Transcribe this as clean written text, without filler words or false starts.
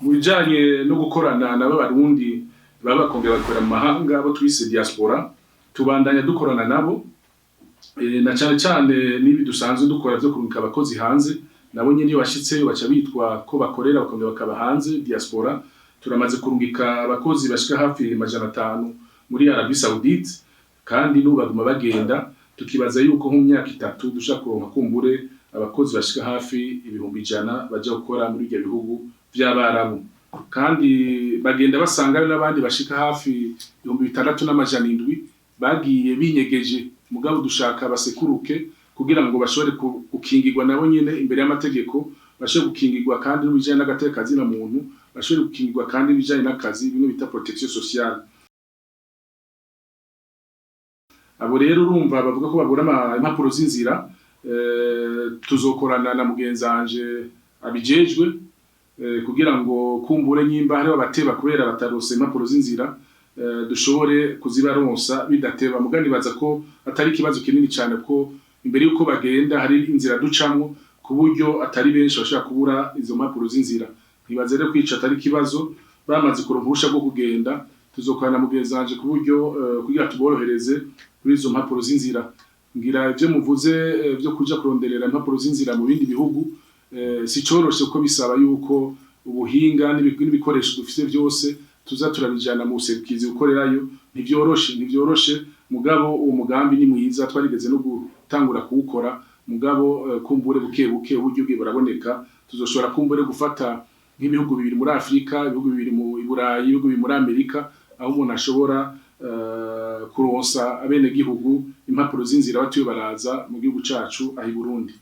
Mu bijanye no gukorana n'abarundi baba bakongera bakorera mu mahanga, abo twise diaspora, tubandanya dukorana nabo, na cane cane n'ibi dusanzwe dukora vyo kurungika abakozi hanze. Nabo nyene iyo bashitseyo baca bitwa ko bakorera, bakongera bakaba hanze, diaspora. Turamaze kurungika abakozi bashika hafi 500 muri Arabie Saoudite, kandi n'ubu baguma bagenda. Tukibaza yuko nko mu myaka 3 dushobora kuronka kumbure abakozi bashika hafi 100,000 baja gukora muri ivyo bihugu vy'Abarabu, kandi bagenda basangayo n'abandi bashika hafi 6700 bagiye binyegeje. Mugabo dushaka basekuruke kugira ngo bashobore gukingirwa nabo nyene imbere y'amategeko, bashobore gukingirwa kandi n'ibijanye n'agateka kazina muntu, bashobore gukingirwa kandi n'ibijanye n'akazi, bimwe bita protection sociale. Abo rero urumva bavuga ko babura impapuro z'inzira, tuzokorana na mugenzanje abijejwe, kugira ngo kumbure nyimba hariho abateba kubera batarose impapuro z'inzira, dushobore kuzibaronsa bidateba. Muga nibaza ko atari ikibazo kinini cane, ko imbere yuko bagenda hari inzira ducamwo, ku buryo atari benshi bashobora kubura izo mpapuro z'inzira. Ntibaze rero kwica atari ikibazo. Bamaze kuronka uruhusha rwo kugenda, tuzokorana na mugenzanje ku buryo kugira tuborohereze kuri izo mpapuro z'inzira. Ngira ivyo muvuze vyo kuja kuronderera impapuro z'inzira mu bindi bihugu, si coroshe, kuko bisaba yuko ubuhinga n'ibikoresho dufise vyose tuza turabijana mu buserukizi gukorerayo. Ntivyoroshe, ntivyoroshe, mugabo uwo mugambi ni mwiza, twarigeze no gutangura kuwukora. Mugabo kumbure buke buke uburyo bwe buraboneka, tuzoshobora kumbure gufata nk'ibihugu bibiri muri Afrika, ibihugu bibiri mu Burayi, ibihugu bibiri muri Amerika, aho umuntu ashobora kuronsa abenegihugu impapuro z'inzira batuye baraza mu gihugu cacu aho i Burundi.